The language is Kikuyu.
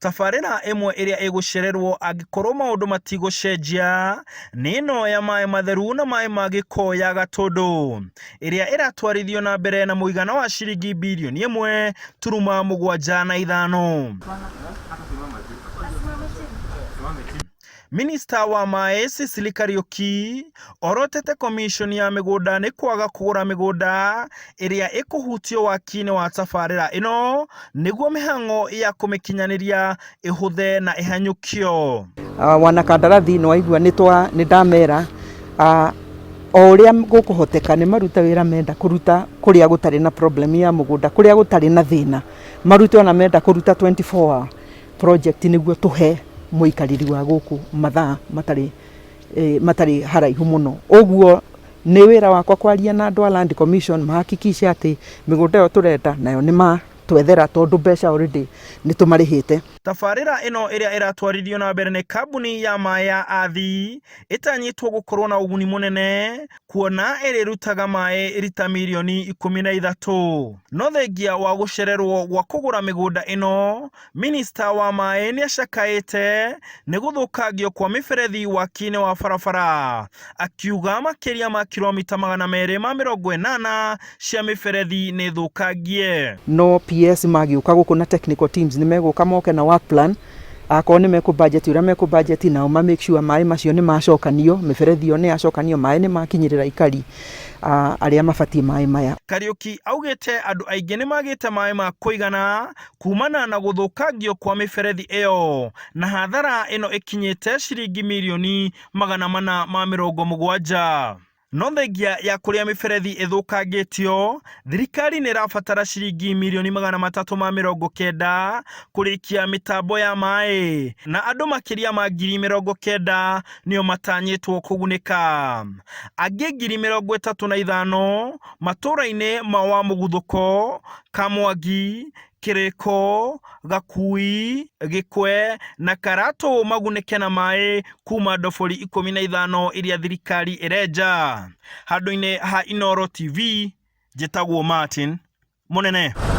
Tabarĩra ĩmwe ĩrĩa ĩgũcererwo angĩkorwo maũndũ matigũcenjia nĩ ĩno ya maĩ matheru na maĩ ma gĩko ya Gatũndũ ĩrĩa ĩratwarithio na mbere na mũigana wa ciringi birioni 1.75. Minista wa maĩ Sicily Kariũki orotete komishoni ya mĩgũnda nĩ kwaga kũgũra mĩgũnda ĩrĩa ĩkũhutio waki-inĩ wa tabarĩra ĩno nĩguo mĩhang'o ya kũmĩkinyanĩria ĩhũthe na ĩhanyũkio. Wanakandarathi nĩ waigua nĩ ndamera o ũrĩa gũkũhoteka nĩ marute wĩra menda kũruta kũrĩa gũtarĩ na problem ya mũgũnda, kũrĩa gũtarĩ na thĩna marute ona menda kũruta 24 hour project nĩguo tũhe mũikarĩri wa gũkũ mathaa matarĩ eh, matarĩ haraihu mũno. Ũguo nĩ wĩra wakwa kwaria na andũ a Land Commission mahakikishe atĩ mĩgũnda ĩyo tũrenda nayo nĩ matwethera tondũ mbeca already nĩ tũmarĩhĩte. Tabarĩra ĩno ĩrĩa ĩratwarithio na mbere nĩ kambuni ya maĩ ya Athi ĩtanyĩtwo gũkorwo na ũguni mũnene kuona ĩrĩrutaga maĩ rita mirioni 13. No thengia wa gũcererwo gwa kũgũra mĩgũnda ĩno, minista wa maĩ nĩacakaĩte nĩ gũthũkangio kwa mĩberethi waki-inĩ wa barabara, akiuga makĩria ma kilomita 280 cia mĩberethi nĩ thũkangie. No PS magĩũka gũkũ na technical teams nĩ megũka moke na work plan akorwo nĩ mekũ budget ũrĩa mekũ budget nao ma make sure maĩ macio nĩ macokanio, mĩberethi ĩyo nĩ yacokanio, maĩ nĩ makinyĩrĩra aikari arĩa mabatiĩ maĩ maya. Kariũki augĩte andũ aingĩ nĩ magĩte maĩ ma kũigana kumana na gũthũkangio kwa mĩberethi ĩyo na hathara ĩno ĩkinyĩte ciringi mirioni 470. No thengia ya kũrĩa mĩberethi ĩthũkangĩtio, thirikari nĩ ĩrabatara ciringi mirioni 390 kũrĩkia mĩtambo ya maĩ na andũ makĩria ma 90,000 nĩo matanyĩtwo kũgunĩka. Angĩ 35,000 matũra-inĩ ma Wamũguthũko, Kamwangi, Kĩrĩko, Gakui, Gĩkwe na Karatũ magunĩke na maĩ kuma ndobori 15 iria thirikari ĩrenja. Handũ-inĩ ha Inooro TV, njĩtagwo Martin Mũnene.